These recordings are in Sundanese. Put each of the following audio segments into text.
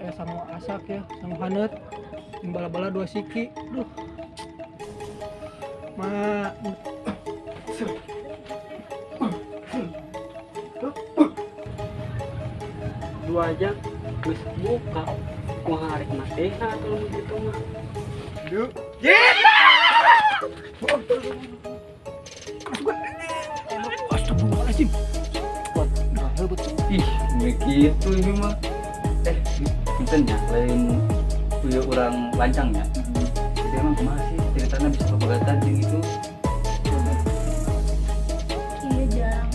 Geus aya sangu asak ya, sangu haneut. Jeung bala-bala dua siki. Duh. Ma. 2 jam geus buka, kumaha arek matehna atuh lamun kitu mah. Duh. Astagfirullahaladzim. Ih, begitu ini mah. Punten nya, lain punya orang lancang ya. Jadi emang kumaha sih ceritanya bisa pepegatan jeung itu? Iya, Jang.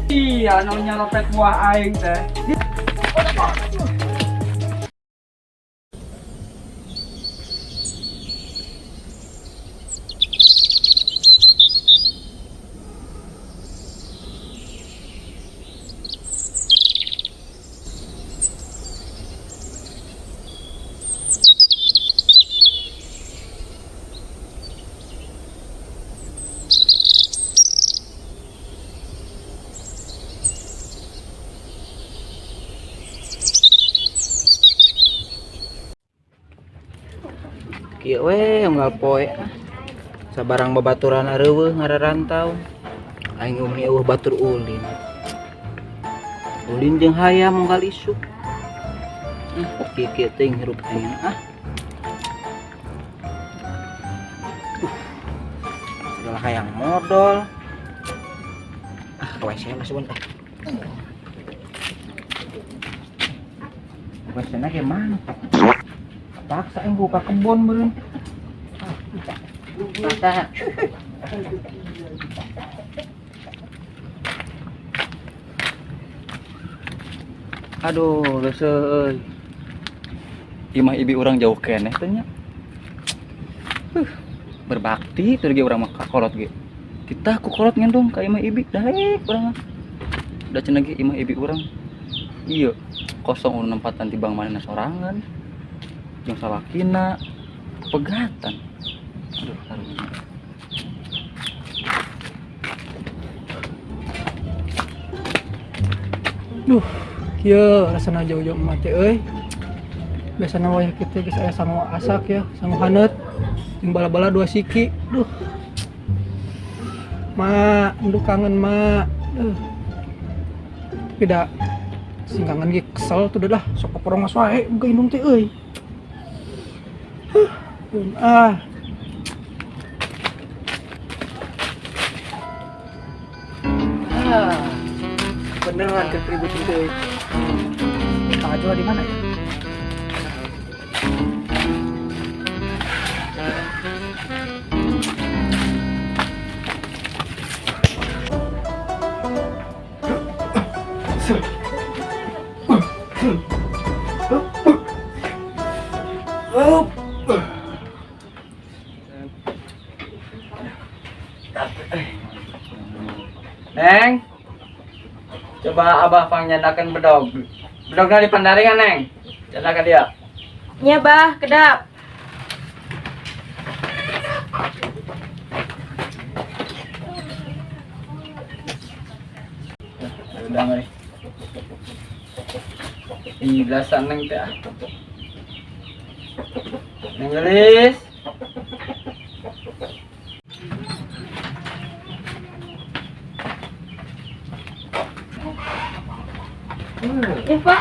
Iya, namanya ropet buah aing teh. Kieu we unggal poe sabarang babaturan areuweuh ngararantau aing umi eueuh batur ulin ulin jeung hayam unggal isuk. Ah, kieu kieu teuing hirup aing ah. Segala hayang modol ah, ke WC lah sebentar. WC na gimana? Paksa aing buka kebon beureun. Paksa. Aduh, geus euy. Imah ibi urang jauh keneh teh nya. Berbakti teu ge urang mah ka kolot ge. Kita ku kolot ngendong ka imah ibi daek urang mah. Da cenah ge imah ibi urang. Iya, kosong urang nempatan ti bang manehna sorangan. Jeung salakina pegatan. Aduh, karunya. Duh, kieu rasana jauh-jauh emak teh euy. Biasana wayah kitu geus aya sangu asak ya, sangu haneut. Jeung bala-bala dua siki. Duh. Ma, aduh kangen ma. Duh. Tapi da sing kangen ge kesel tuh dah, sok koporong wae buka indung teh euy. Huh, ah. Ah, beneran ke keribut itu euy. Kang Ajwa di mana ya? Neng, coba abah pangnyadakan bedog. Bedogna di pandaringan, Neng. Candakan dia. Nya, Bah, kedap. Udah mari. Ih, belasan Neng teh. Neng gelis. Ya, Pak.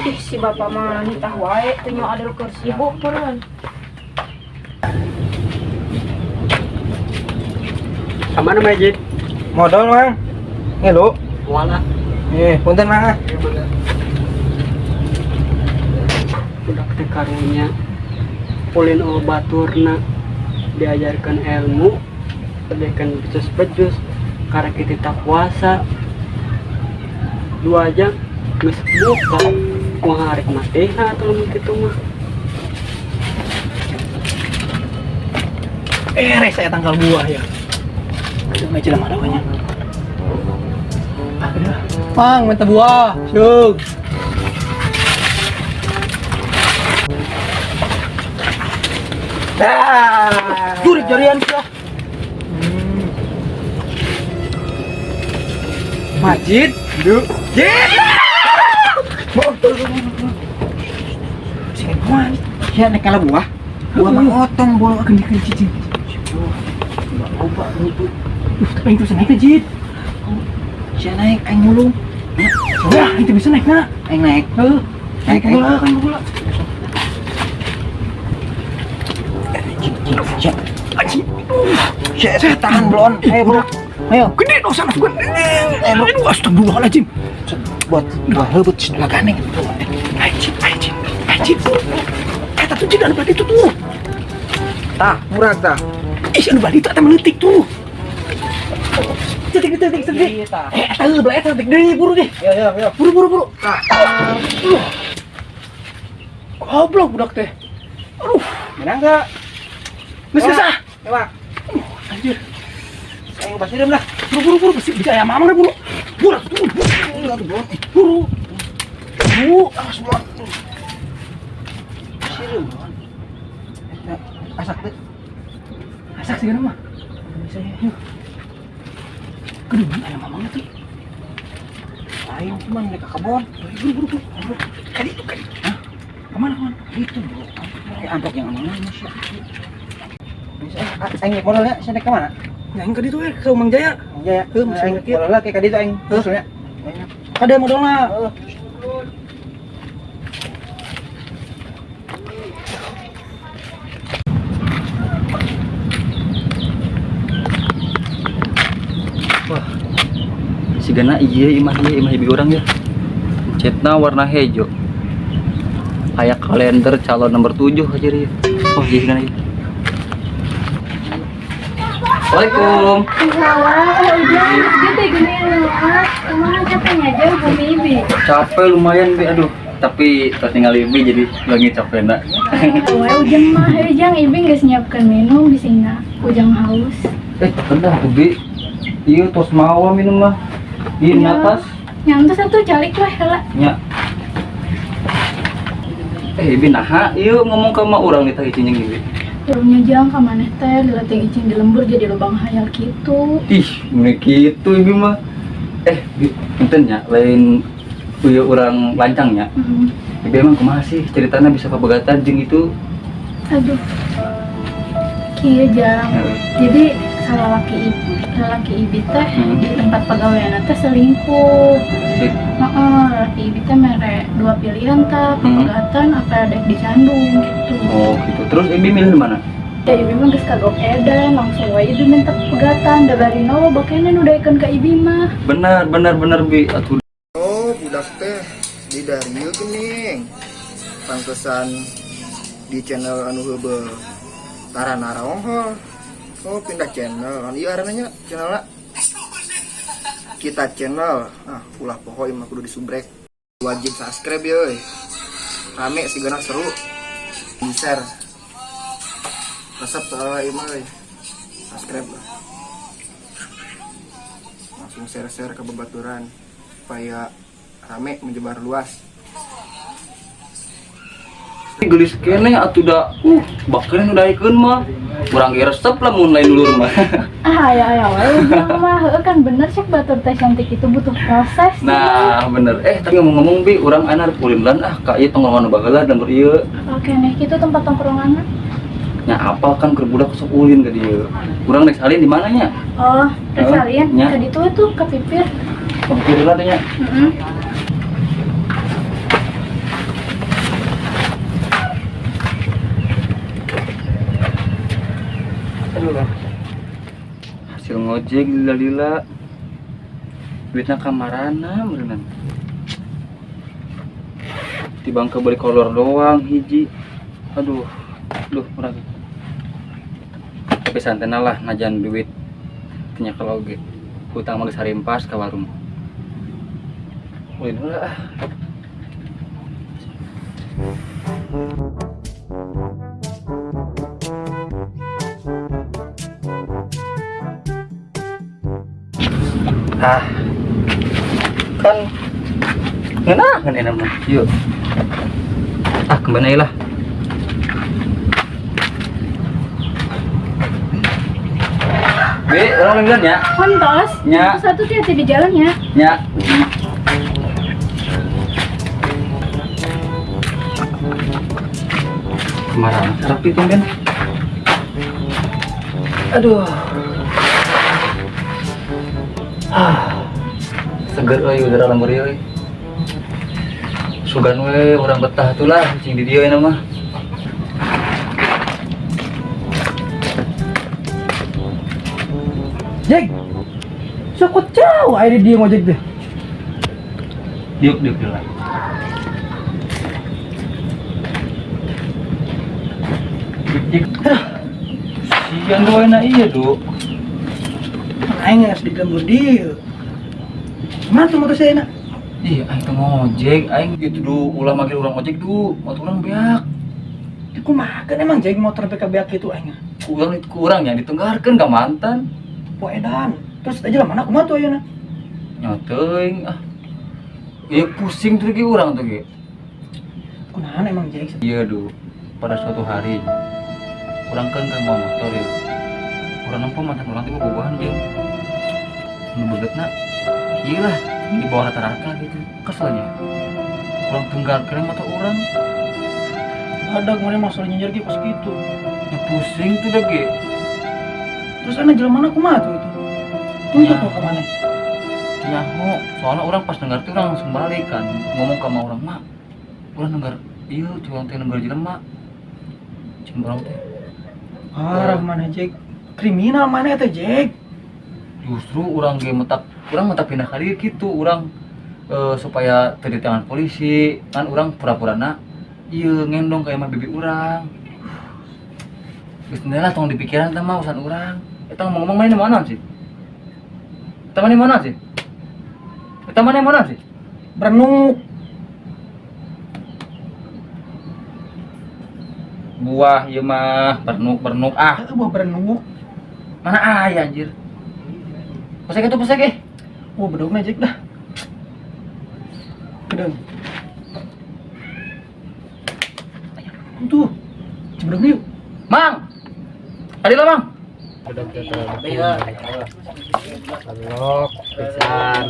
Ih, si bapak mah nitah wae teu nyaho adil keur sibuk meureun. Kamana Majid? Modal, Mang. Ngilu. Moal ah. Punten, Mang ah. Budak teh karunya ulin eueuh baturna diajarkan ilmu badikan becus-becus karek kita puasa 2 jam geus buka, kumaha arek matehna atuh lamun kitu mah. Saya tangkal buah ya. Aduh, nggak jelas mana banyak. Ah, udah. Mang, minta buah. Sug. Dah. Jurik jarian sudah. Majid. Duh. Jid. Sini kawan. Sia naik kala buah. Buah mah otong buah. Kendi kendi cicing. Loba gitu. Tapi itu bisa naik Jid. Sia naik aing mulung. Wah, itu bisa naik nah. Aing naik. Heeh. Naik Naik aing. bola kan bola. Sia. Anjing. Sia sia, tahan belon. Ayo bro. Ayo. Gede dosa lah bukan. Aduh, astagfirullahaladzim. Buat buah leubet laganeng. Anjing, anjing, anjing. Eta tuh Jid anu badi itu tuh. Tah, murah tah. Ih, anu badi itu eta meletik tuh. Cetik, cetik, cetik. Eh, eta heuh, belah eta detik deui buru deh. Yo yo yo. Buru, buru, buru. Aduh. Goblok budak teh. Aduh, Menang enggak? geus geus ah. Coba. Anjir. Aing basireum lah. Buru, buru, buru, besi bisa ya mamang deh buru. Buru, buru, buru. Buru. Buru, Awas belon. Basireum belon. Eta asak teh. Asak sih mah. Bisa ya. Yuk. Gede banget ada mamangnya tuh. Aing cuman naik ke kebon. Buru, buru, buru. Buru. Kali itu, kali. Hah? Kemana, kemana? Itu bro. Kayak amplop yang amanah sih. Bisa aing naik modalnya, saya naik ke mana? Nah, yang kali itu ya, ke Mang Jaya. Iya ya. Heuh, masih Aing inget ya. modalnya kayak kadi itu aing. Heuh. Maksudnya. Ada modalnya. Heeh. Sigana iya imah ibi urang ya. Catna warna hejo. Aya kalender calon nomor 7 aja ieu. Oh, iya sigana ieu. Assalamualaikum. Salah, oh udah, gitu gini ah, kumaha capeknya jauh bumi ibi. Capek lumayan bi, aduh. Tapi terus tinggal ibi jadi lagi capek nak. Wah, ujang mah, ujang ibi nggak nyiapkan minum bisina, ujang haus. Eh, rendah tuh bi. Iya, tos mawa minum mah. Iya, Iya. atas. Nyantus satu calik weh heula. Nya. Eh, ibi naha, iya ngomong ke emak urang ditagih cinyeng ibi. Turunnya jang ka maneh teh dilatih icing di lembur jadi lubang hayal gitu. Ih, ini gitu ibi mah. Eh, bi, punten nya, lain uya urang lancang nya. Ibi emang kumaha sih ceritanya bisa pabegatan jeung itu? Aduh. Kieu jang. Jadi salah laki ibu, laki ibi teh di tempat pegawaian teh selingkuh. Eh, Heeh, laki ibi teh mere dua pilihan tah, pepegatan apa dek dicandung gitu. Oh, gitu. Terus ibi milih di mana? Ya ibi mah geus kagok edan, langsung wae ibi minta pegatan, da barina loba keneh nu daekeun ka ibi mah. Benar, benar, benar bi. Atuh Oh, budak teh di darieu geuning. Pangkesan di channel anu heubeul tara naraonghol. Oh, pindah channel. Anu ieu aranna nya channelna. Kita channel. Ah, ulah poho ieu mah kudu disubrek. Wajib subscribe ye euy. Rame sigana seru. Di-share. Resep soalnya ieu mah euy. Subscribe lah. Langsung share-share ke babaturan supaya rame menyebar luas. Gelis keneh atuh da bahkan nu daekeun mah. Urang ge resep lah mun lain dulur mah. Ah, aya aya wae ujang mah, heueuh kan bener cek batur teh cantik itu butuh proses. Nah, bener. Eh, tapi ngomong-ngomong bi, urang ayeuna rek ulin ah ka ieu tongkrongan baheula dan ieu. Oke nih, kitu tempat tongkronganna. Nya apal kan keur budak sok ulin ka dieu. Urang rek salin di mana nya? Oh, rek Heeh, salin nya. ka ditu tuh ka pipir. Pipir lah teh nya. Heeh. Aduh lah. Hasil ngojek lila-lila. Duitna kamarana meureunnan. Tibang kebeli kolor doang hiji. Aduh, duh urang. Tapi santena lah najan duit teu nyakel oge. Hutang mah geus harimpas ka warung. Ulin heula ah. Ah. Kan ngeunaheun enak mah. Yuk. Ah, kembali lah. Bi. Bi, urang duluan ya. Kontos. Nya. Satu hati-hati di jalan ya. Nya. Kemarin rapi tuh kan. Aduh. Ah. Seger euy udara lembur euy. Sugan we urang betah tuh lah cing di dieu euna mah. Jek. Sok jauh air dia ngojek deh. Diuk diuk lah. Dik. Sian doa na iya du. Aing geus di lembur dieu. Mana tuh motor saya nak? Iya, aing teh ngojek, aing gitu du, ulah manggil urang ojek du, motor urang beak. Ya, kumaha kan emang Jek motor PK beak itu aing. Kurang kurang ya ditenggarkeun ka mantan. Poe edan. Terus aja lah mana kumaha tuh ayeuna? Nya teuing ah. Iya pusing tuh ge urang tuh ge. Kunaon emang Jek? Iya du, pada suatu hari urang kan kan mau motor ya. Urang nempo mantan urang teh bobogohan jeung nu begetna ieu lah di bawah rata-rata gitu. Keselnya. Urang tenggarkeun motor urang. Ada kemarin masalah nyinyir ge kos kitu. Ya pusing tuh deh ge. Terus ana jelema mana kumaha tuh itu? Tunjuk Ya. kok ke mana? Nyaho, soalnya orang pas dengar tuh orang langsung balik kan ngomong sama orang mak, orang dengar iya curang teh dengar jelema, cuma orang teh Parah mana Jek? Kriminal mana teh Jek? justru orang ge metak orang metak pindah kali gitu orang supaya teu di tangan polisi kan orang pura-pura na iya ngendong kayak mah bibi orang. Geus lah tong dipikiran teh mah urusan urang. Eta ngomong-ngomong mana mana sih? Eta mana mana sih? Eta mana mana sih? Berenuk. Buah ieu mah bernuk-bernuk ah. Ah, buah berenuk. Mana aya anjir. Pesek itu pesek eh. Wah, bedogna Jek dah. Gedeng. Tuh. Cibedog yuk. Mang. Adila Mang. Lok pisan.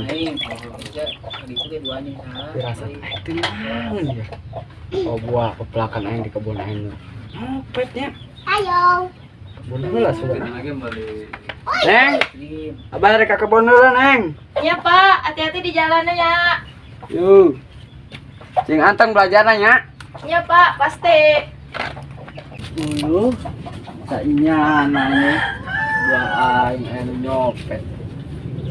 Pirasat aing teh naon ya. Oh buah pepelakan aing di kebun aing. Nyopetnya. Ayo. Kebun heula sudah. Lagi balik. Neng. Abah rek ka kebun heula, Neng. Ya Pak, hati-hati di jalannya ya. Yuk. Cing anteng belajarna nya. Ya Pak, pasti. Uluh, sainya nanya buah aing anu nyopet.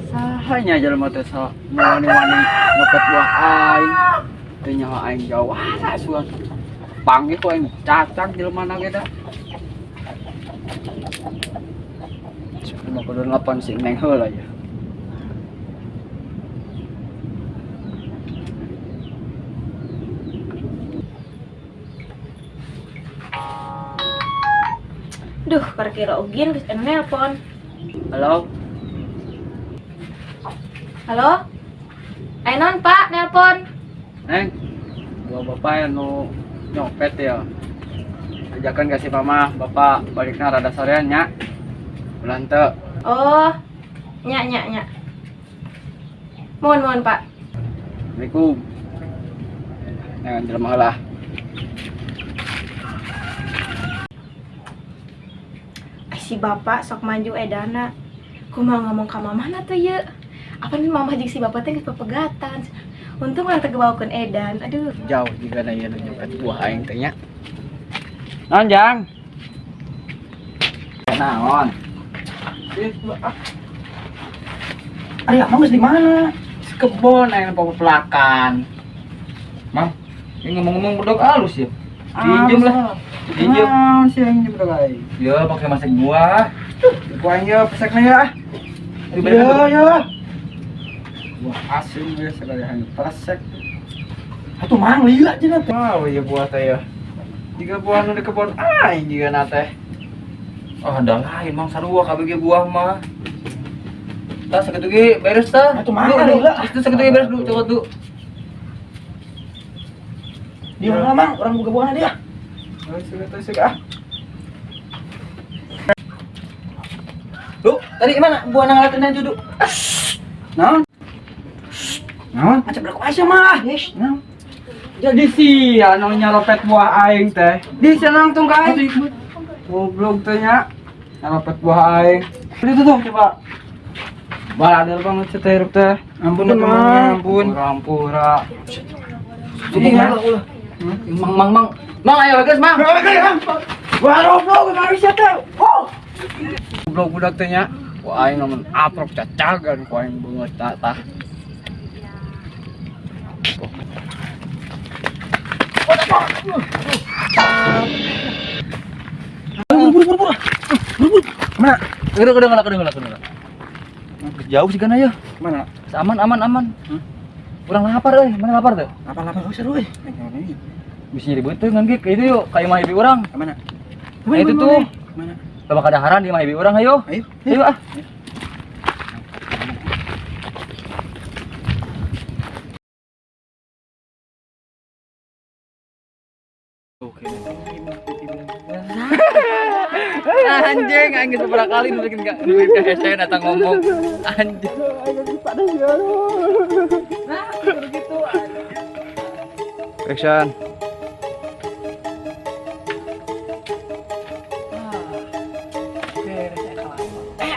Sahanya jelema teh salah wani-wani nyopet buah aing. Teu nyaho aing jauh ah suan. Panggih ku aing cacak jelema na ge da. 58 si Neng heula ya. Duh, kira Ogin geus anu nelpon. Halo, Halo? Ainon Pak, nelpon. Neng. Buah bapak anu nyopet ya. Ajakan kasih mama, bapak balikna rada sorean nya. Ulah henteu. Oh, nya nya nya. Mohon mohon Pak. Assalamualaikum. Jangan jelema heula. Ah, si bapak sok maju edana. Kumaha ngomong ka mamah na tuh ye? Apa nih mamah jeung si bapak teh geus pepegatan. Untung urang teu gebawakeun edan. Aduh. Jauh juga na ieu nu nyopet buah aing teh nya. Naon, Jang? Naon? Ari emang geus di mana? Kebon aing pepelakan. Mang, ini ngomong-ngomong bedog halus ya. Pinjem lah. Pinjem. Naon sih aing bedog aing? Ya pakai masak buah. Ku aing ye pesekna ya. ah. Ya, ya. Buah asin we sekali aing pesek. Atuh mang lila cenah teh. Wow, ieu buah teh ya. Jika buah nu di kebon aing juga na teh. Ah, ada lain mang sarua kabeh ge buah mah. Tah sakitu ge beres tah. Atuh mang, Duh, duh. lila. Itu sakitu ge beres du, coba du. Di mana mang? Urang boga buahna dia. Oh, suka teh suka ah. Lu, tadi mana buah ngalakeun duduk? Naon? Naon? Acap berapa aja mah. Yes, naon. Jadi si anu nyalopet buah aing teh. Di sana langsung ka aing. Goblok teh nya. Nyalopet buah aing. Itu tuh coba. Baladar banget sih teh hirup teh. Ampun, Mang. Ampun. Pura-pura. Ulah, ulah. Mang, mang, mang. Mang, ayo guys, mang. Wah, goblok nggak bisa teh. Oh. Goblok budak teh nya. Ku aing namun aprok cacagan ku aing beungeut tah. Mana? Udah, udah, udah, udah, udah. Jauh sih kan ya. Mana? Aman, aman, aman. Kurang lapar euy, mana lapar tuh? Apa-apa seru euy. Bisa jadi beuteung kan ge, itu yuk, kayak mah ibi urang. Mana? Nah, itu tuh. Mana? Loba kadaharan di mah ibi urang ayo. Ayo. Ayo ah. Anjing, aing geus beberapa kali nulis ka hese datang ngomong. Anjing. Action.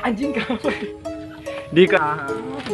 Anjing kenapa? Dika. Action.